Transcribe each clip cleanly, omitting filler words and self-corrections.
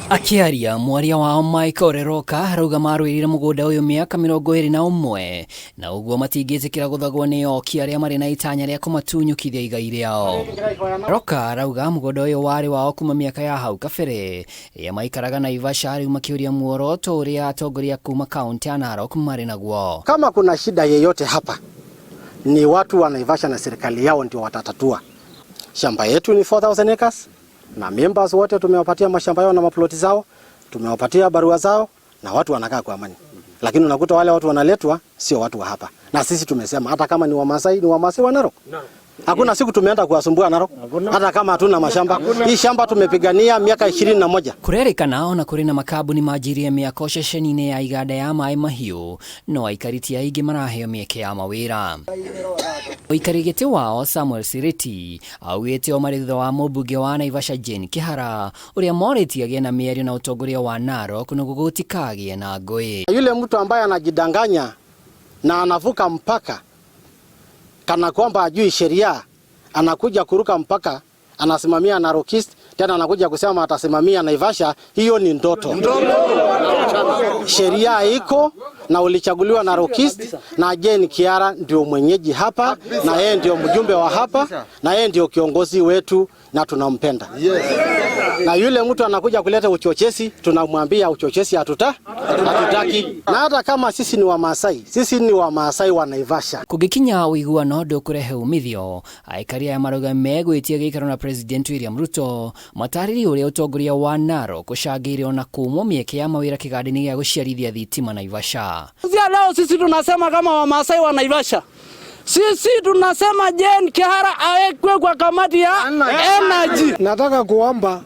Akĩaria mwaria wao Michael Reroka arauga marũĩrĩire mũgũnda ũyũ mĩaka 21 na ũguo matingĩtĩkĩra gũthagwo nĩ oki arĩa marĩ na itanya rĩa kũmatunyũkithia igai rĩao. Roka arauga mũgũnda ũyũ warĩ wao kuma mĩaka ya hau kabere ĩrĩa maikaraga Naivasha, rĩu makĩũria muoroto ũrĩa atongoria kuma kaunti ya Narok marĩ naguo. Kama kuna shida yeyote hapa ni watu wa Naivasha na serikali yao ndio watatatua. Shamba yetu ni 4000 acres na members wote tumewapatia mashamba yao na maploti zao, tumewapatia barua zao na watu wanakaa kwa amani. Lakini unakuta wale watu wanaletwa sio watu wa hapa. Na sisi tumesema hata kama ni Wamasai, ni Wamasai wa Narok. Hakuna siku tumeenda kuwasumbua Narok, hata kama hatuna mashamba. Hii shamba tumepigania miaka 21. Kurerĩkana ona kũrĩ na makambuni manjirie mĩako ceceni-inĩ ya iganda ya maĩ mahiũ, no aikari ti aingĩ maraheo mĩeke ya mawĩra. Mũikari gĩtĩ wao Samuel Siriti augĩte o marĩ thutha wa mũmbunge wa Naivasha Jane Kihara ũrĩa morĩtie agĩe na mĩario na ũtongoria wa Narok nĩguo gũtikagĩe na ngũĩ. Yule mtu ambaye anajidanganya na anavuka mpaka kana kwamba ajui sheria, anakuja kuruka mpaka, anasimamia Narok East, tena anakuja kusema atasimamia Naivasha, hiyo ni ndoto. Sheria iko na ulichaguliwa Narok East na Jane Kihara ndio mwenyeji hapa na yeye ndio mjumbe wa hapa na yeye ndio kiongozi wetu na tunampenda. Na yule mtu anakuja kuleta uchochezi, tunamwambia uchochezi hatutaki. Na hata kama sisi ni Wamasai, sisi ni Wamasai wa Naivasha. Kũngĩkinya ũiguano ndũkũrehe umithio, aikari aya marauga megwĩtia gĩikaro na President William Ruto matarĩrie ũrĩa ũtongoria wa Narok ũcangĩire ona kumwo mĩeke ya mawĩra kĩganda-inĩ gĩa gũciarithia thitima Naivasha. Kuanzia leo sisi tunasema kama Wamasai wa Naivasha, sisi tunasema Jane Kihara awekwe kwa kamati ya energy. Nataka kuomba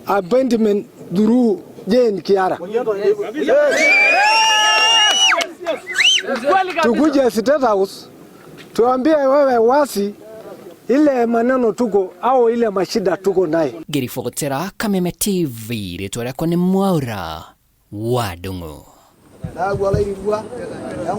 appointment through Jane Kihara. Tukuje State House tuambie wewe wasi ile maneno tuko au ile mashida tuko naye. Ngĩribotera Kameme TV, rĩtwa rĩakwa nĩ Mwaura wa Ndung'u.